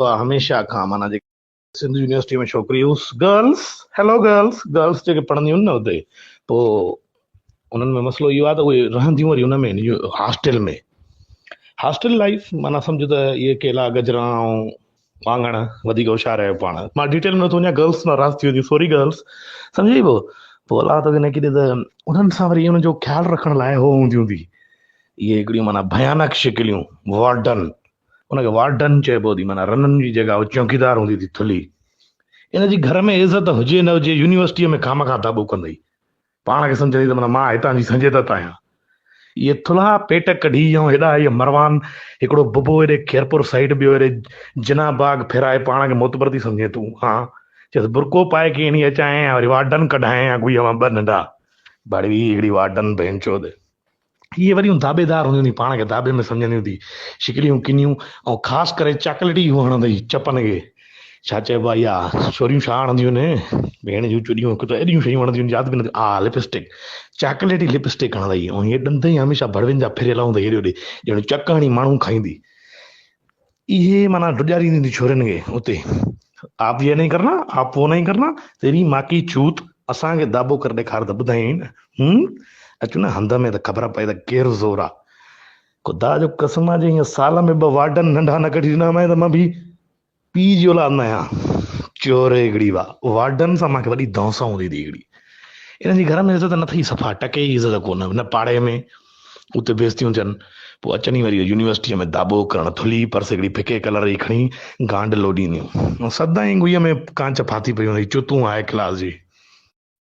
آ هميشه کان معنيٰ جيڪي سنڌ يونيورسٽي ۾ ڇوڪري هيس گرلس هيلو گرلس گرلس جيڪي پڙهنديون آهن نه اتي پوء انهن ۾ مسئلو اهو آهي ته اهي رهنديون وري ان ۾ هاسٽل ۾ هاسٽل لائف معنيٰ سمجهه ته اهي ڪيلا گجرا ۽ واڱڻ وڌيڪ هوشيار آهيو پاڻ مان ڊيٽيل ۾ نٿو وڃان گرلس ناراض ٿي وينديون سوري گرلس سمجهي پوء پوء الله ته نه ڪيڏي ته انهن سان وري انهن جو خيال رکڻ لاء هو هونديون هوندي اهي هڪڙيون معنيٰ ڀيانڪ شڪليون وارڊن ان کي وارڊن چئبو ٿي معنيٰ رنن جي جڳهه چوڪيدار هوندي ٿي ٿلهي. ان جي گهر ۾ عزت هجي نه هجي يونيورسٽيء ۾ خامخواه داٻو ڪندئي. پاڻ کي سمجهندي ته معنيٰ مان هتان جي سنجي دت آهيان. اهي ٿلها پيٽ ڪڍي ۽ هيڏا هي مروان هڪڙو ببو هيڏي خيرپور سائيڊ ٻيو هيڏي جناح باغ ڦيرائي پاڻ کي معتبر ٿي سمجهين تون هان چيس برقعو پائي ڪيئن ني اچانء ۽ وري وارڊن ڪڍانء ها گوئي مان ٻه ننڍا ڀڙوي هڪڙي وارڊن ڀينچود. اهي وڏيون داٻيدار هونديون ٿي، پاڻ کي داٻي ۾ سمجهنديون ٿي، شڪليون ڪنيون ۽ خاص ڪري چاڪليٽي اهو هڻندئي چپن کي، ڇا چئبو آهي اها ڇوريون ڇا هڻنديون آهن ڀيڻ جون چڏيون هڪ ته ايڏيون شيون هڻنديون آهن ياد به نه ٿيون آ لپ اسٽڪ چاڪليٽي لپ اسٽڪ هڻندئي ۽ هيئن ڏند ئي هميشه ڀڙوين جا ڦريل هوندئي هيڏي هوڏي ڄڻ چڪ هڻي ماڻهو کائيندي. اهي معنيٰ ڊڄارينديون ٿي ڇورين کي اتي آپ يي نهين ڪرنا آپ وو نهين ڪرنا تيري ماء ڪي چوت اسان کي داٻو ڪري ڏيکار ته ٻڌايائين نه هم اچون نه هنڌ ۾ ته خبر پئي ته ڪير زور آ خدا جو قسم آ جي هيئن سال ۾ ٻه وارڊن ننڍا نه ڪڍي ڏنا مانء ته مان به پيء جي اولاد نه آهيان. چور هڪڙي وا وارڊن سان مانکي وڏي دونس هوندي ٿي هڪڙي. انهن جي گهر ۾ عزت نه ٿئي صفا ٽڪي جي عزت ڪونه نه پاڙي ۾ اتي بيستيون ٿين پوء اچن ئي وري يونيورسٽيء ۾ داٻو ڪرڻ ٿلهي پرس هڪڙي ڦڪي ڪلر جي کڻي گانڊ لوڏينديون سدائين گوئيء ۾ ڪانچ ڦاٿي پئي هوندي چتون هاء ڪلاس جي.